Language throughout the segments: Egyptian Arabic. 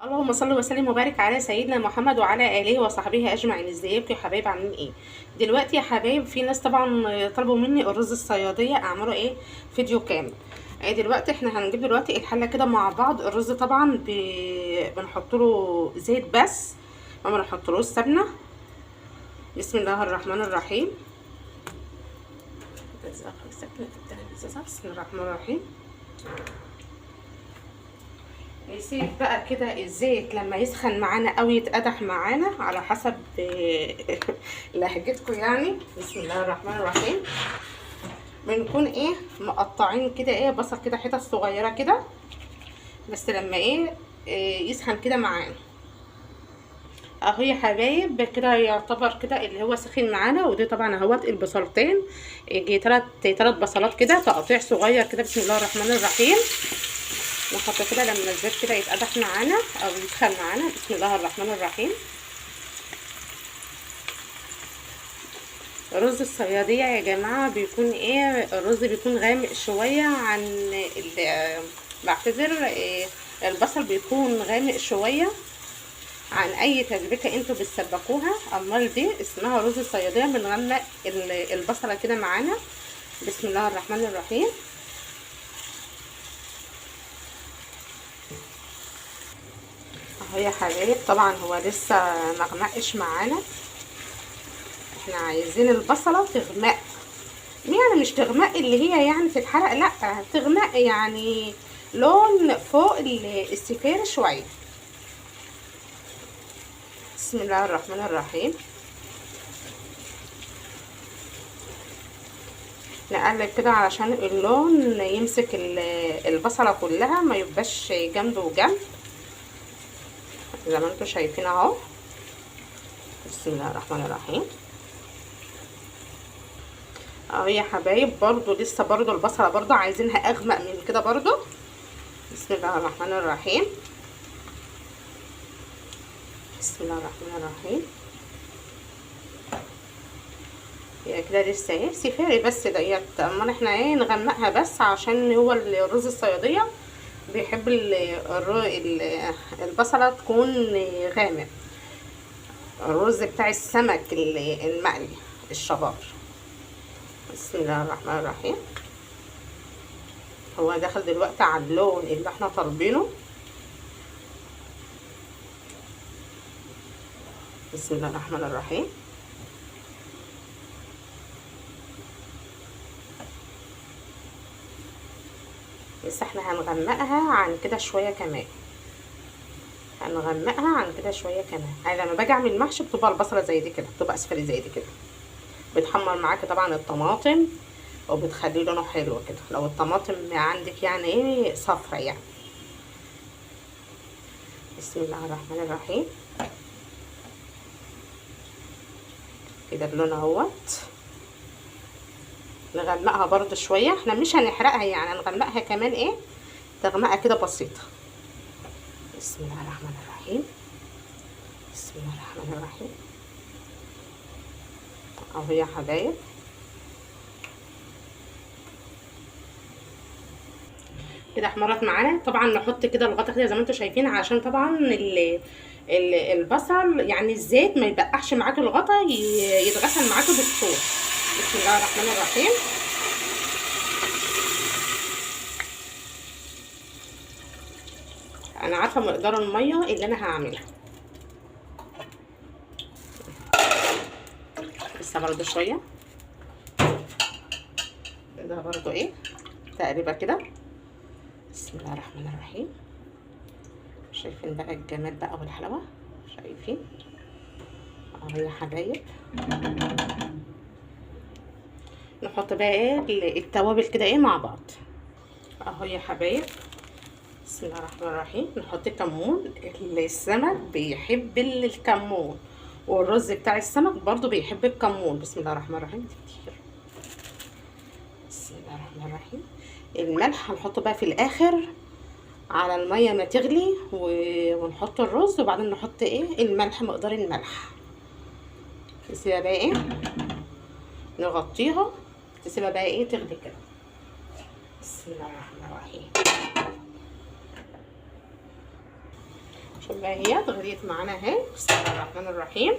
اللهم صل وسلم وبارك على سيدنا محمد وعلى اله وصحبه اجمعين. ازيكم يا حبايب؟ عاملين ايه دلوقتي يا حبايب؟ في ناس طبعا طلبوا مني الرز الصياديه اعمله ايه فيديو كامل. دلوقتي احنا هنجيب دلوقتي الحلة كده مع بعض. الرز طبعا بنحط له زيت بس، ما بنحطلوش سمنه. بسم الله الرحمن الرحيم. بسم الله الرحمن الرحيم. نسيب بقى كده الزيت لما يسخن معانا او يتقدح معانا على حسب لهجتكم يعني. بسم الله الرحمن الرحيم. بنكون ايه مقطعين كده ايه بصل كده حتت صغيرة كده، بس لما ايه يسخن كده معانا اهو يا حبايب. كده يعتبر كده اللي هو سخن معانا. ودي طبعا اهوت البصلتين، يجي تلات بصلات كده تقطيع صغير كده. بسم الله الرحمن الرحيم. نحط كده لما الزيت كده يتقدح معانا او يسخن معانا. بسم الله الرحمن الرحيم. رز الصياديه يا جماعة بيكون ايه الرز بيكون غامق شوية عن بعتذر، إيه البصل بيكون غامق شوية عن اي تسبيكه انتوا بتسبكوها. امال دي اسمها رز الصياديه، بنغمق البصله كده معانا. بسم الله الرحمن الرحيم. اهو يا حبايب، طبعا هو لسه ما غمقش معانا. احنا عايزين البصله تغمق، يعني مش تغمق اللي هي يعني تتحرق، لا تغمق يعني لون فوق السفير شوية. بسم الله الرحمن الرحيم. نقلب كده علشان اللون يمسك البصله كلها، ما يبقاش جنب وجنب زي ما انتم شايفين اهو. بسم الله الرحمن الرحيم. اهو يا حبايب، برضو لسه برضو البصله برضو عايزينها اغمق من كده برضو. بسم الله الرحمن الرحيم. بسم الله الرحمن الرحيم. هي كده لسه ايه سفاري بس ديت، اما احنا ايه نغمقها بس عشان هو الرز الصياديه بيحب البصله تكون غامق. الرز بتاع السمك المقلي الشبار. بسم الله الرحمن الرحيم. هو دخل دلوقتي على اللون اللي احنا طالبينه. بسم الله الرحمن الرحيم. بس احنا هنغمقها عن كده شوية كمان، هنغمقها عن كده شوية كمان. انا لما باجي اعمل محشي بتبقى البصله زي دي كده، بتبقى اسفل زي دي كده، بتحمر معاكي طبعا الطماطم وبتخليه لونه حلو كده لو الطماطم عندك يعني ايه صفرا يعني. بسم الله الرحمن الرحيم. كده اللون اهوت. نغمقها برضو شوية، احنا مش هنحرقها يعني، نغمقها كمان ايه تغمقها كده بسيطة. بسم الله الرحمن الرحيم. بسم الله الرحمن الرحيم. اهو يا حبايب. كده احمرت معانا. طبعا نحط كده الغطا كده زي ما انتم شايفين، عشان طبعا البصل يعني الزيت ما يبقعش معاكم الغطا، يتغسل معاكم بالصوص. بسم الله الرحمن الرحيم. انا عارفه مقدار المية اللي انا هعملها، لسه برضو شوية ده برضو ايه تقريبا كده. بسم الله الرحمن الرحيم. شايفين بقى الجمال بقى والحلاوه؟ شايفين اهو يا حبايب. نحط بقى ايه التوابل كده ايه مع بعض اهو يا حبايب. بسم الله الرحمن الرحيم. نحط كمون. السمك بيحب الكمون، والرز بتاع السمك برضو بيحب الكمون. بسم الله الرحمن الرحيم. دي كتير. بسم الله الرحمن الرحيم. الملح هنحطه بقى في الاخر على المية ما تغلي، ونحط الرز، وبعدين نحط ايه الملح، مقدار الملح. نسيبها بقى ايه نغطيها، تسيبها بقى ايه تغلي كده. بسم الله الرحمن الرحيم. شوف بقى هي غليت معانا اهي. بسم الله الرحمن الرحيم،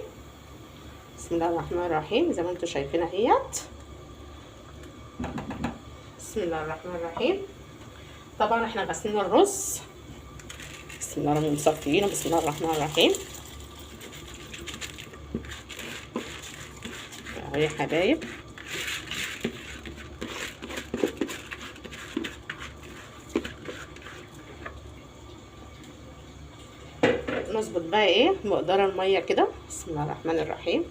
بسم الله الرحمن الرحيم، زي ما انتم شايفين اهيت. بسم الله الرحمن الرحيم. طبعا احنا غسلنا الرز، بسم الله الرحمن مصفيينه. بسم الله الرحمن الرحيم اهو يا حبايب. نظبط بقى ايه مقدار المية كده. بسم الله الرحمن الرحيم.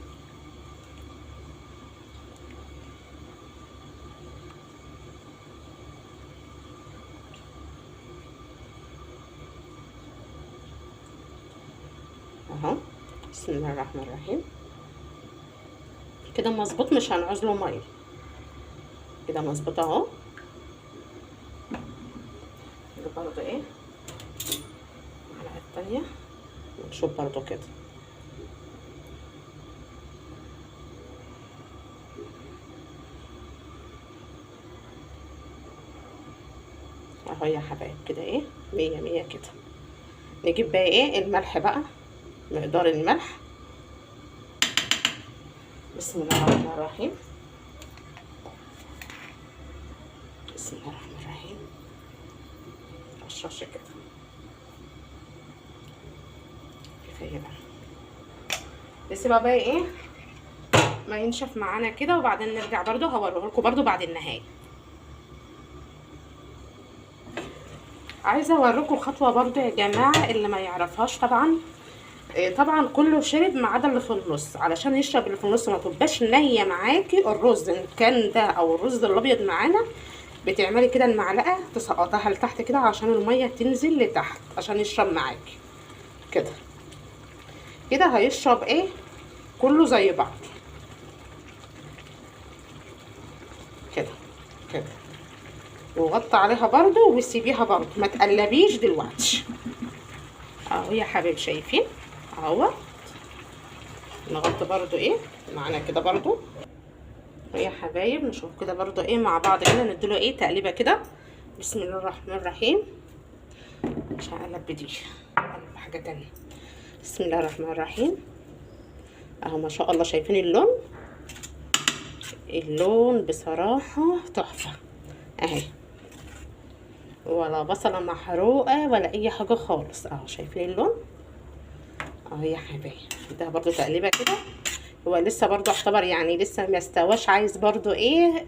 اهو بسم الله الرحمن الرحيم كده مظبوط، مش هنعوز له مية كده مظبوط اهو. برضو ايه المعلقة التانية ونشوف برضو كده. اهو يا حبايب كده ايه مية مية كده. نجيب بقى ايه الملح بقى، مقدار الملح. بسم الله الرحمن الرحيم، بسم الله الرحمن الرحيم. رشاشه كده كفاية بقى. نسيبها بقى ايه ما ينشف معانا كده، وبعدين نرجع برضو هوريه لكم برضو بعد النهاية. عايزه اوريكم خطوة برضو يا جماعة اللي ما يعرفهاش. طبعا طبعا كله شرب ما عدا اللي في النص، علشان يشرب اللي في النص ما تبقاش نيه معاكي الرز، ان كان ده او الرز الابيض معانا. بتعملي كده المعلقة تسقطها لتحت كده عشان المية تنزل لتحت عشان يشرب معاكي كده. كده هيشرب ايه كله زي بعض كده كده. وغطي عليها برضو وسيبيها برضو، ما تقلبيش دلوقتي اهو يا حبايب. شايفين اهو، نغطي برضو ايه معانا كده برضو يا حبايب. نشوف كده برضو ايه مع بعض كده، نديله ايه تقليبه كده. بسم الله الرحمن الرحيم. مش هقلب بدي، هقلب بحاجة تانية. بسم الله الرحمن الرحيم اهو ما شاء الله. شايفين اللون؟ اللون بصراحة تحفة اهي، ولا بصله محروقة ولا اي حاجة خالص اهو. شايفين اللون اهو يا حبايبي. ده برضو تقليبه كده، هو لسه برضو يعتبر يعني لسه ما استواش، عايز برضو ايه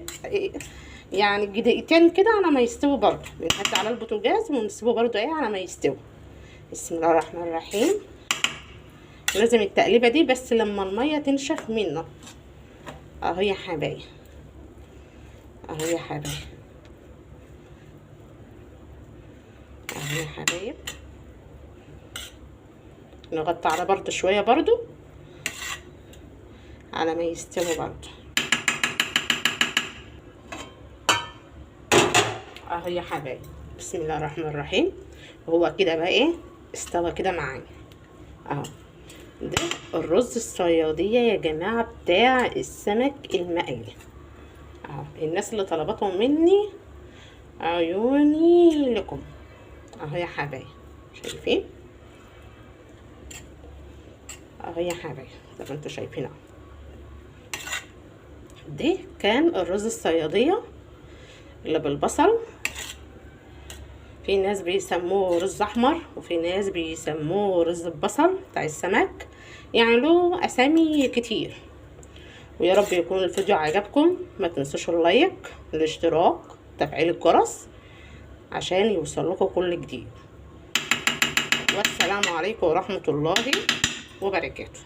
يعني دقيقتين كده على ما يستوي. برضو بنحط على البوتاجاز ونسيبه برضو ايه على ما يستوي. بسم الله الرحمن الرحيم. لازم التقليبه دي بس لما المية تنشف منه اهو يا حبايبي، اهو يا حبايبي، اهو يا حبايب. نغطي على برضو شوية برضو على ما يستوي برضو اهو يا حبايبي. بسم الله الرحمن الرحيم. هو كده بقى ايه استوى كده معايا اهو. ده الرز الصياديه يا جماعة بتاع السمك المقلي اهو. الناس اللي طلبته مني عيوني لكم اهو يا حبايبي. شايفين اهو يا حبايبي، زي ما انتوا شايفين اهو. ده كان الرز الصياديه اللي بالبصل. في ناس بيسموه رز احمر، وفي ناس بيسموه رز البصل بتاع السمك، يعني له اسامي كتير. ويا رب يكون الفيديو عجبكم. ما تنسوش اللايك، الاشتراك، تفعيل الجرس عشان يوصل لكم كل جديد. والسلام عليكم ورحمة الله وبركاته.